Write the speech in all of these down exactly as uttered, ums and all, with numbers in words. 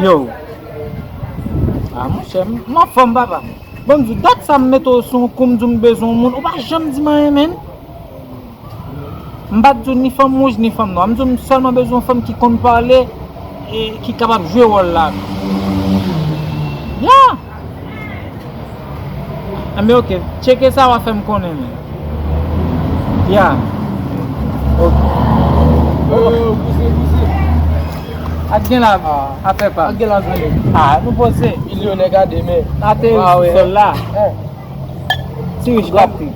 Yo. Ah, monchè, m, m anfòm, papa. Bon, m di w, dat sa m mete w sou yon kou, m di w m bezwen yon moun. Ou pa janm di m anyen, menm. M pa t di w ni fanm wouj, ni fanm nwa. M di w m sèlman bezwen yon fanm ki konn pale e ki kapab jwe wòl la. Ya! Enben, oke. Tcheke sa, w a fè m konnen, men. Ya. Oke. Oh, pouse, pouse. Ak gen la, afè pa. Ak gen la, grann. Ah, nou poze. Milyonè, gade, men. Ateri sou sòl la. Ti rich k ap pi.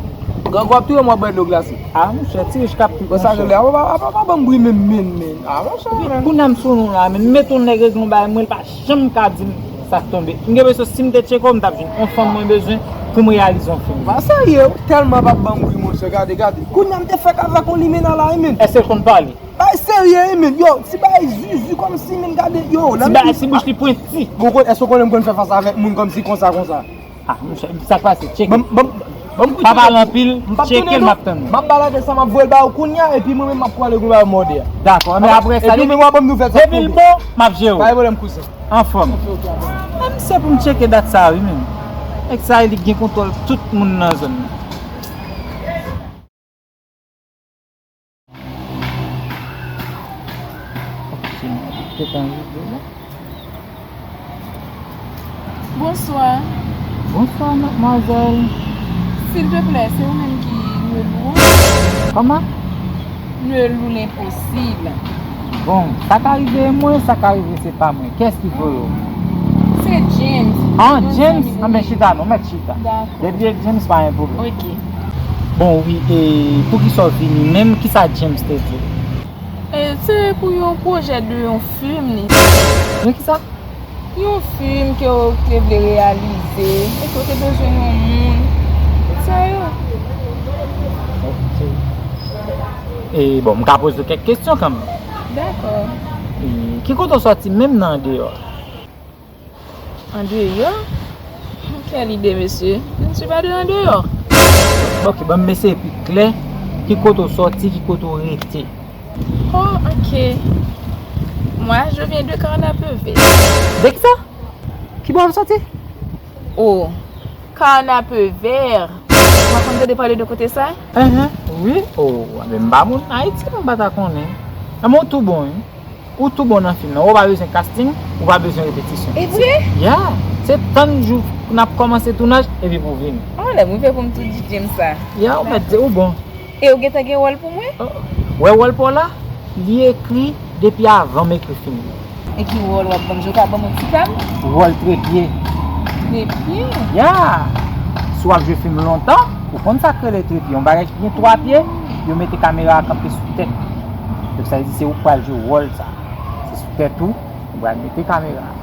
Grangou ap touye m, w ap bwè dlo glase. Ah, monchè, ti rich k ap pi. Bon, sa rele, apa, apa, apa, apa, ban m bri menm, men, men. Ah, monchè, men. Kounye a m sou nou la, men m mete yon nèg regle yon bagay, mwen, l pa janm ka di m sa k tonbe. M gen enpresyon, si m te tcheke w, m t ap jwenn yon fanm mwen bezwen pou m reyalize yon fim. Pa serye, ou tèlman p ap ban m bri, monchè, gade, gade. Kounye a m te fèk avèk yon limena la, wi, men. Èske l konn pale? Bay serye, wi, men. Yo, ti bagay zuzu kòmsi, men, gade, yo. Ti bagay, ti bouch li pwenti. Bon, èske w konnen m konn fè fas avèk moun kòmsi konsa, konsa? Ah, monchè, sa k pase? Tcheke. Ban m, ban m, ban m koute. Pa pale anpil, tcheke l, m ap tann ou. M ap ba l adrès la, m ap voye l ba ou kounye a, epi mwen menm m ap prale gwo ba mòde a. Dakò, men apre sa, epi depi, men w ap ban m nouvèl sa k tonbe. Depi l bon, m ap jere w. Pa gen pwoblèm, kouzen. Anfòm. Ok, ok, ok. Menm se pou m tcheke dat sa, wi, menm. Nèg sa, li gen kontwòl tout moun nan zòn nan. Bonswa. Bonswa, madmwazèl. Silvouplè, se ou menm ki Nwelou an? Kòman? Nwelou lenposib. Bon, sa ka rive mwen, sa ka rive se pa mwen. Kiyès ki voye w? Se James. Ah, James? Anben, chita non, mèt chita. Dakò. Depi e James, pa gen pwoblèm. Ok. Bon, wi, e poukisa w vini menm? Kisa James te di w? E, se pou yon pwojè de yon fim li. De kisa? Yon fim ke w te vle reyalize, e ke w te bezwen yon moun. Tout sa yo. Ok. E, bon, m ka poze w kèk kesyon kanmenm. Dakò. E, ki kote w sòti menm nan andeyò? Andeyò? Quelle idée, monsieur? Je ne suis pas de andeyò. Ok, ban m eseye pi klè. Ki kote w sòti, ki kote w rete? Oh, ok. Moi, je viens de Carnapevert. De kisa? Ki bò w sòti? Oh, Carnapevert. Ou pa konn tande pale de kote sa? Enhen, wi. Oh, men m pa moun Ayiti, m pa ta konnen. Enben, w tou bon, wi. Ou tou bon nan fim nan. Ou pa bezwen casting, ou pa bezwen repetisyon. E vre? Ya. Se tann jou n ap kòmanse tounaj, epi pou w vini. Ah, lè m rive pou m tou di James sa. Ya, ou mèt di, ou bon. E ou gentan gen wòl pou mwen? Oh, wè wòl pa w la? Li ekri depi avan m ekri fim yo. E ki wòl w ap ban m jwe? Ou ka ban m yon ti pam? Wòl trepye. Trepye? Ya! Si w ap jwe fim lontan, ou konn sa k rele trepye. Yon bagay ki gen twa pye, yo mete kamera a kanpe sou tèt. Donk, sa vle di se ou k pral jwe wòl sa. Se sou tèt ou, ou pral mete kamera a.